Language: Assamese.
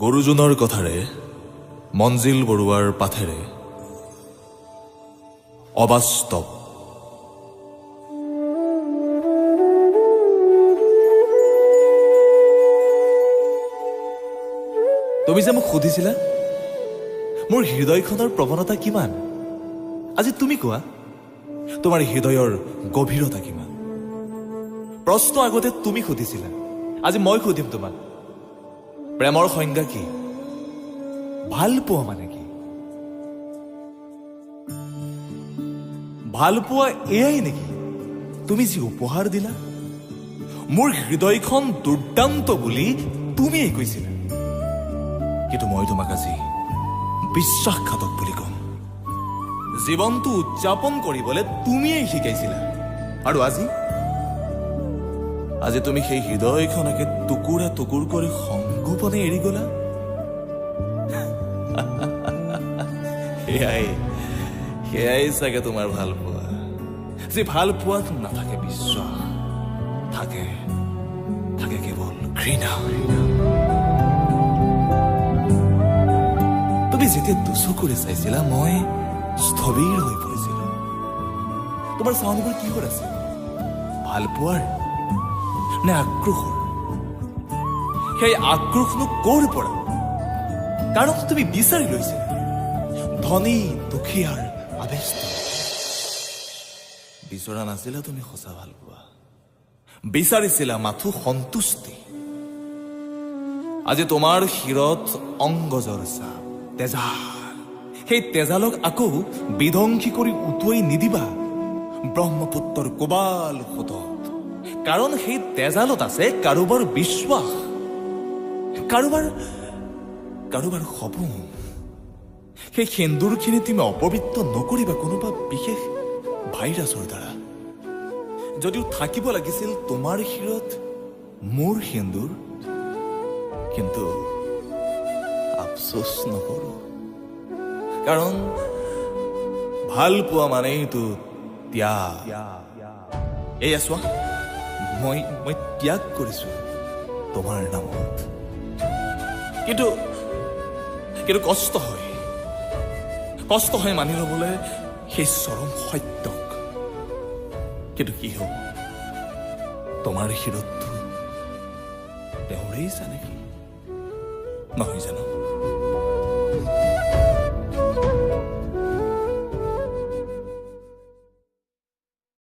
গুৰুজনৰ কথাৰে, মঞ্জিল বৰুৱাৰ পাঠেৰে অবাস্তৱ। তুমি যে মোক সুধিছিলা মোৰ হৃদয়খনৰ প্ৰৱণতা কিমান, আজি তুমি কোৱা তোমাৰ হৃদয়ৰ গভীৰতা কিমান? প্ৰশ্ন আগতে তুমি সুধিছিলা, আজি মই সুধিম তোমাক, প্ৰেমৰ সংজ্ঞা কি? ভাল পোৱা মানে কি? ভাল পোৱা এয়াই নেকি তুমি যি উপহাৰ দিলা? মোৰ হৃদয়খন দুৰ্দান্ত বুলি তুমিয়েই কৈছিলা, কিন্তু মই তোমাক আজি বিশ্বাসঘাতক বুলি ক'ম। জীৱনটো উদযাপন কৰিবলৈ তুমিয়েই শিকাইছিলা, আৰু আজি আজি তুমি সেই হৃদয়খনকে টুকুৰা টুকুৰ কৰি সংগোপনে এৰি গলা। সেয়াই সেয়াই চাগে তোমাৰ ভাল পোৱা, যি ভাল পোৱাত নাথাকে বিশ্বাস, থাকে থাকে কেৱল ঘৃণা। তুমি যেতিয়া দুচকুৰে চাইছিলা মই স্থবিৰ হৈ পৰিছিলো। তোমাৰ চাউনিবোৰ কিহৰ আছিল? ভাল পোৱাৰ নে আক্ৰোশৰ? সেই আক্ৰোশনো ক'ৰ পৰা? কাৰণ তুমি বিচাৰি লৈছিলা ধনী দুখীয়াৰ আৱেষ্ট। বিচৰা নাছিলা তুমি সঁচা ভাল পোৱা, বিচাৰিছিলা মাথো সন্তুষ্টি। আজি তোমাৰ শিৰত অংগজৰ চাপ, তেজাল। সেই তেজালক আকৌ বিধ্বংসী কৰি উটুৱাই নিদিবা ব্ৰহ্মপুত্ৰৰ কোবাল সোঁতত, কাৰণ সেই তেজালত আছে কাৰোবাৰ বিশ্বাস, কাৰোবাৰ কাৰোবাৰ সপোন। সেই সেন্দুৰখিনি তুমি অপবিত্ৰ নকৰিবা কোনোবা বিশেষ ভাইৰাছৰ দ্বাৰা। যদিও থাকিব লাগিছিল তোমাৰ শিৰত মোৰ সেন্দুৰ, কিন্তু আফচোচ নকৰো, কাৰণ ভাল পোৱা মানেইতো ত্যাগ। এয়া চোৱা, মই মই ত্যাগ কৰিছো তোমাৰ নামত, কিন্তু কিন্তু কষ্ট হয়, কষ্ট হয় মানি ল'বলৈ সেই চৰম সত্যক। কিন্তু কি হ'ব, তোমাৰ শিৰতটো তেওঁৰেই জানেকি নহয় জানো?